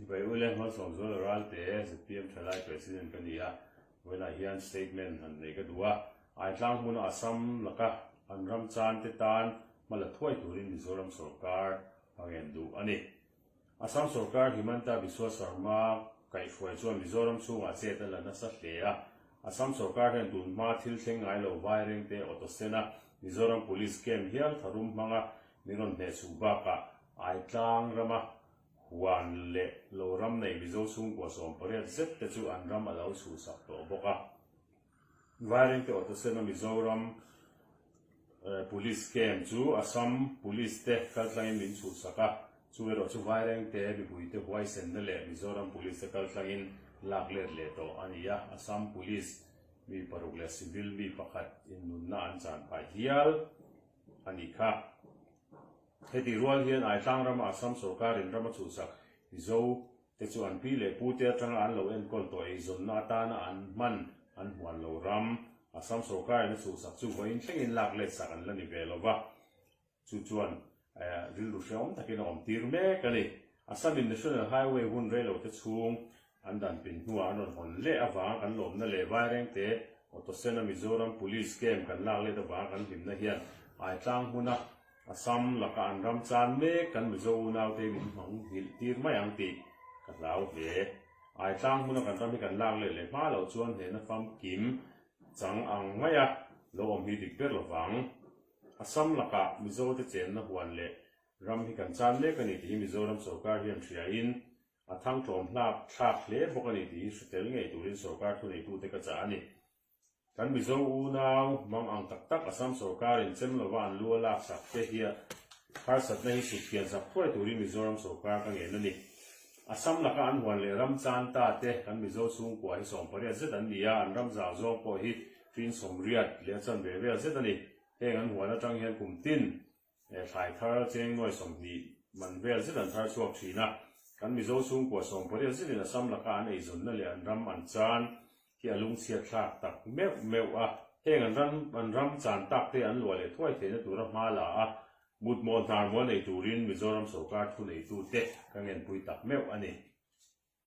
Sipai Ule Hmalsawmzuala Ralte, zpm Thalai President ka ni a, vawiinah hian statement han nei ka duh a. Aitlang hmuna Assam laka an ram chan te tan hma la thuai turin Mizoram sawrkar a ngen duh a ni. Assam sawrkar Himanta Biswa Sarma kaihhruai chuan Mizoram chhungah chet a la nasa hle a. Assam sawrkar hian tun hma thil thleng ngai lo Vairengte auto sena Mizoram Police camp hial tharum hmanga min rawn hnehchhuh bakah Aitlang rama huan leh lo ram nei Mizo chhungkua 18 zet te chu an ram a lo chhuhsak tawh bawk a. Vairengte auto sena Mizoram Police camp chu Assam Police te kaltlangin min chhuhsak a, chu erawh chu Vairengte mipuite huaisenna leh Mizoram Police te kaltlangin lak let leh tawh a ni a, Assam Police mi paruk leh civil mi pakhat innunna an chan phah hial a nih kha. Heti rual hian Aitlang rama Assam sawrkarin ram a chhuhsak Mizo te chu an pi leh pu te atanga an lo enkawl tawh eizawnna atana an hman an huan lo ram Assam sawrkarin a chhuhsak chu vawiin thlengin lak let sak an la ni ve lo va, chu chuan rilru hrehawm takin a awm tir mek a ni. Assam-in National Highway hun rei lo te chhung an dan pin hnuah an rawn hawn leh avanga kan lawmna leh Vairengte Auto Sena Mizoram Police Camp kan lak let avanga kan hlimna hian Aitlang hmuna Assam laka an ram chan mek kan Mizo unaute min hmang nghilh tir mai ang tih ka hlau hle. Aitlang hmuna kan ram hi kan lak leh leh hma loh chuan hnehna famkim chang ang maia lo awm hi dik ber lovang. Assam lakah Mizote chenna huan leh ram hi kan chan mek a ni tih hi Mizoram sorkar hian hriain a thangtlawm hlak thlak hle bawk a ni tih hi hre tel ngei turin sorkar thuneitute ka chah a ni. Kan Mizo unau mang ang tak tak Assam sorkarin chem lova an lu a laksak te hian harsatna hi sut kian sak thuai turin Mizoram sorkar ka ngen a ni. Assam laka an huan leh ram chan ta te kan Mizo chhungkua hi 80 zet an ni a, an ram zau zawng pawh hi ṭin 80 leh a chanve vel zet a ni. Heng an huan aṭang hian kum tin Thlai thar cheng nuai 20 man vel zet an thar chhuak thin a, kan Mizo chhungkua 80 zetin Assam laka an eizawnna leh an ram an chan hi a lungchhiat thlak tak meuh meuh a. Heng an ram an ram chan tak te an luah leh thuai theihna tura hma la a, mutmawh hnar mual nei turin Mizoram sorkar thuneitute ka ngenpui tak meuh a ni.